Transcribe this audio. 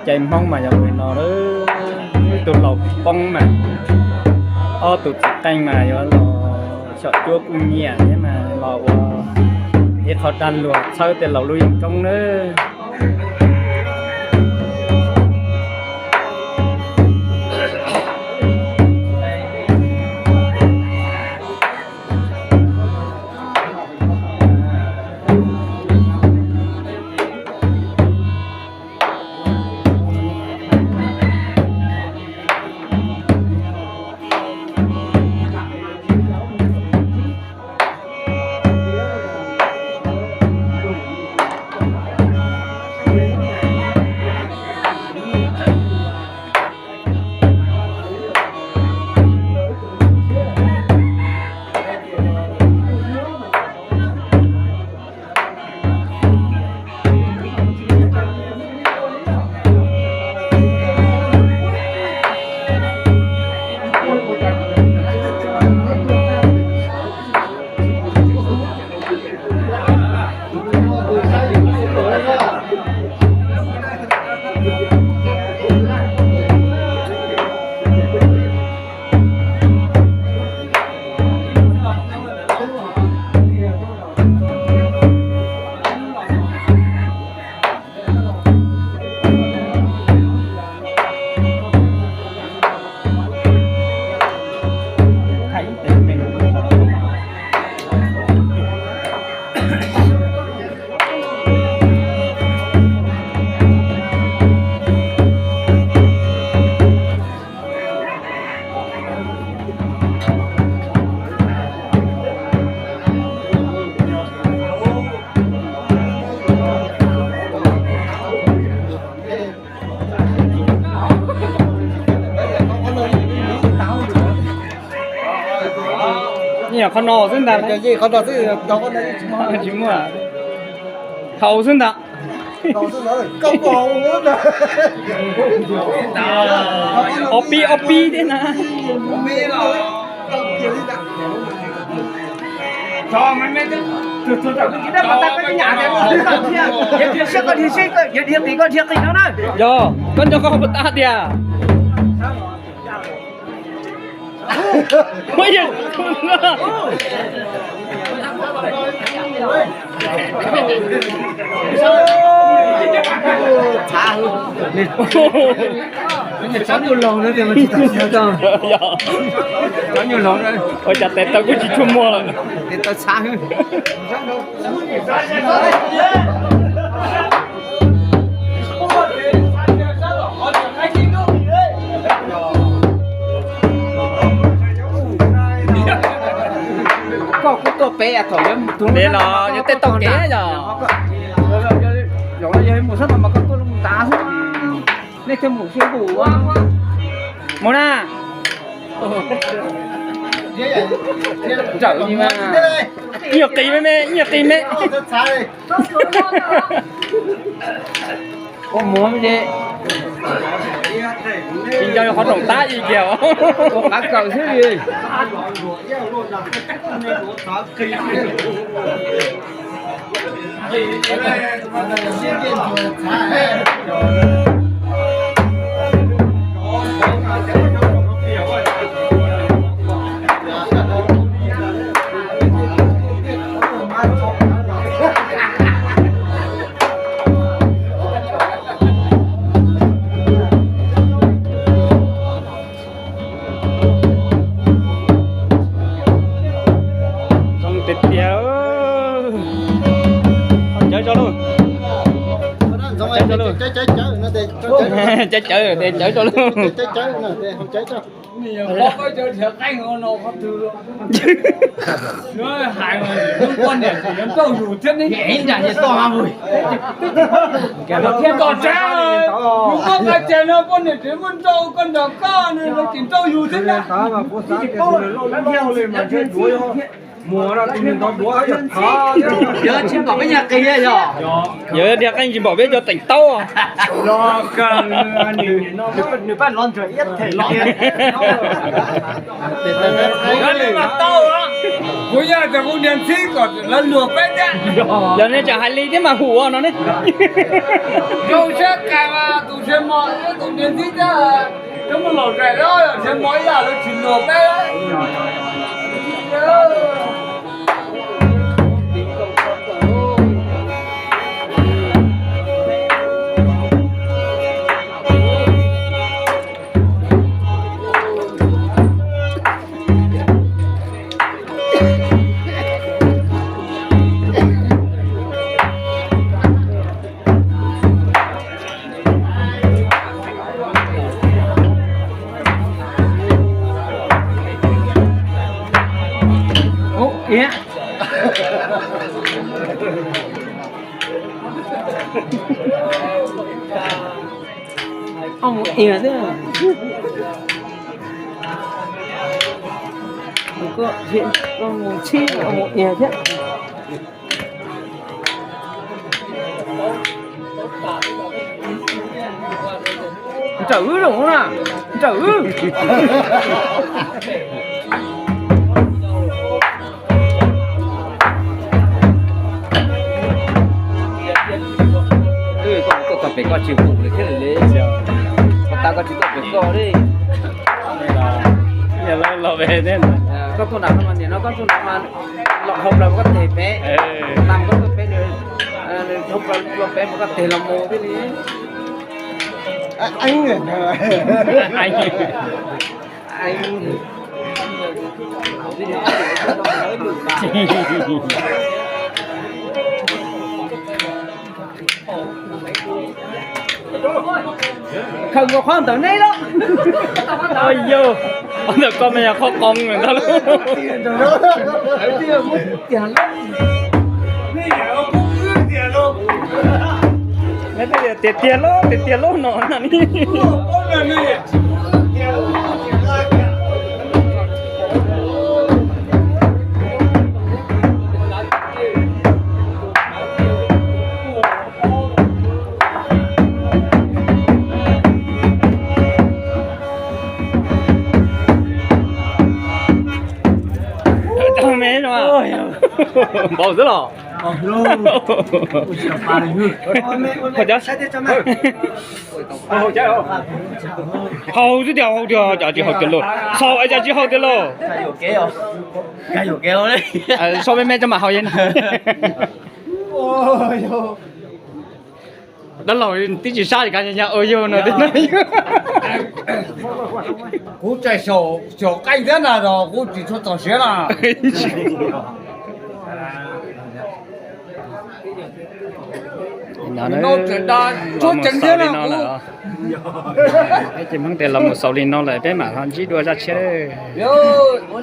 Cai Hmoob mas yog li no, ib tug laus poob mas ob tug txiv qeej mas yuav los xyom cuab kuj nyiam thiab mas los ua ib qho dag luag txhawb tej laus lub yeeb koob nawb. Nyiam qhov no xwb ntag. Tsis muaj, haus xwb ntag. Ob pib ob pib thiab na. Yog koj nco koj puas tab tiag. Ua cas tes taw kuj tsis tshua muag lawm. Koj kuj tuaj pem thaum yuav mus tus, pem los yuav tej tau kev yog. Zaum no yog mus sab tod mas koj tuaj lub ntav xwb, nej thiaj mus sib npuj. Mus na. Ntsawm li mas. Ib nyuag qis me me, ib nyuag qis me. Ua muag me, tsis nco qhov rooj tab ib kiag. Ua qav kawm xwb li. Zoo tiag tiag. Cawv tso lauj. Cawv tso lauj. Cawv cawv, cawv tso lauj. Poj niam tsev muaj nrau koj nrog koj no, tsis nrau yus thiab na. Yog tsis npaum peb nyuag qis yog. Yog dhia qeej tsis npaum peb cov teem taub. Nws pab lov ntsuag iab them los. Tau. Kuv yog tias kuv niam ntxhib kom lawv luag peb thiab. Yog nej tsam hais li thiab mas hum no ne. Zoo siab kawg mas tus Xeeb Mos thiab tus niam ntxhib thiab, twb muaj laus zais los Xeeb Mos ib yam lawv tsis luag peb. Mus ias thiab. Koj mus txhib mus ias thiab. Ntsawm wb zoo na, ntsawm wb. Koj tuaj txog pem koj tsis pum li thiab li. Koj tas koj tsis tuaj pem koj li. Los ve thiab. Koj tuaj nram no mas nim no koj tuaj nram mas los hauv plaws koj teg pem, tas koj tuaj pem, hauv plaws pem mas koj teg los mus thiab li. Khaws nkaus qhov ntawm neb lawm. Yog, qhov ntawm koj mas yog qhov qoo ntag lauj. Neb tias tiag tiag lauj, tiag tiag lauj no na ni. Npaum xwb los. Haus xwb tiag, haus tiag, cas tsis haus tiag lauj. Xaus es cas tsis haus tiag lauj. Sau me me tso mam haus yeej na. Dab laug twb tsis sab li kav nyag ua yug no. Kuv tseem xyaum qeej thiab na los kuv tsis tshua txaus siab na. Tsuab tsees thiab na kuv. Ces Hmoob tias los mus xaus li no lawm peb mam ho ntsib dua zaj tshiab.